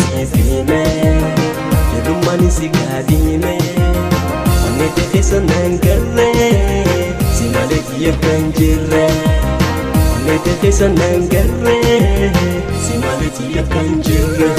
siif hime, ijoollummaan si kaadhime. Onnee keessa nan garree, si malee kiyya kan jirre. Onnee keessa nan garree, si malee kiyya kan jirre.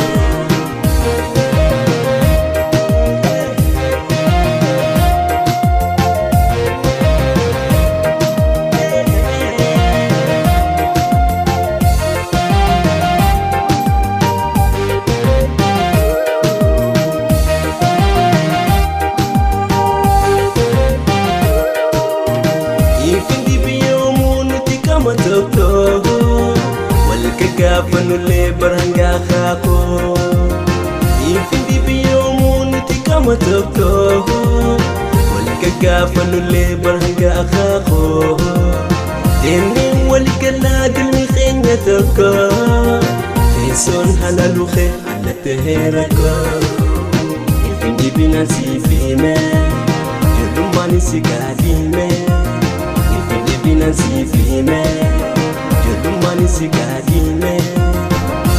Ifindi biyyoomuu nuti qama tokko, wal gaggaafannullee barangaa kaakoo. Ifindi biyyoomuu nuti qama tokko, wal gaggaafannullee barangaa kaakoo. Deemnee wal galaa galmi keenya tokko, teessoon halaluuqee allattee rakkoo. Ifindi binaan siif hime, ijoollummaan si kaadhime. Ifindi binaan siif hime, ijoollummaan si kaadhime.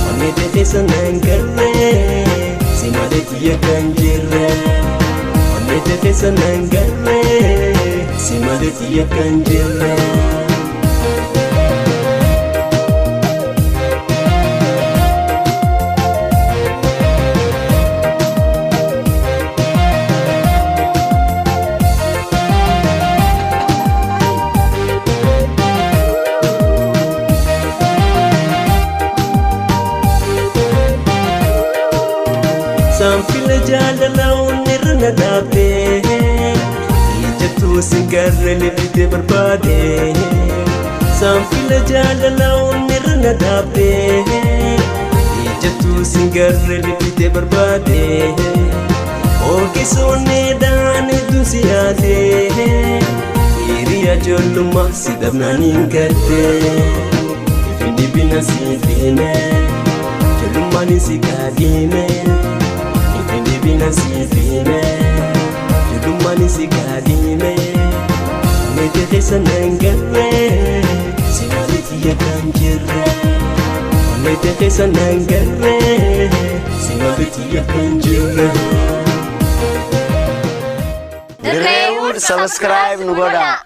Onnee keessa nan garree, si malee kiyya kan jirre. Onnee keessa nan garree, si malee kiyya kan jirre. Saanfila jaalala onnee irra na dhaabdee, ijattuu si garree lifitee barbaade. Saanfila jaalala onnee irra na dhaabdee, ijattuu si garree lifitee barbaade. Ogeessonni dhaan hedduu si yaadee, hiriyaa ijoollummaa si dhabnaan hin gaddee. Ifindi bina si hime, ijoollummaan si kaadhime. Ifindi bina siif hime, ijoollummaan si kaadhime. Onnee keessa nan garree, si malee kiyya kan jirre. Onnee keessa nan garree, si malee kiyya kan jirre. Dirreewwan, subscribe nu godhaa.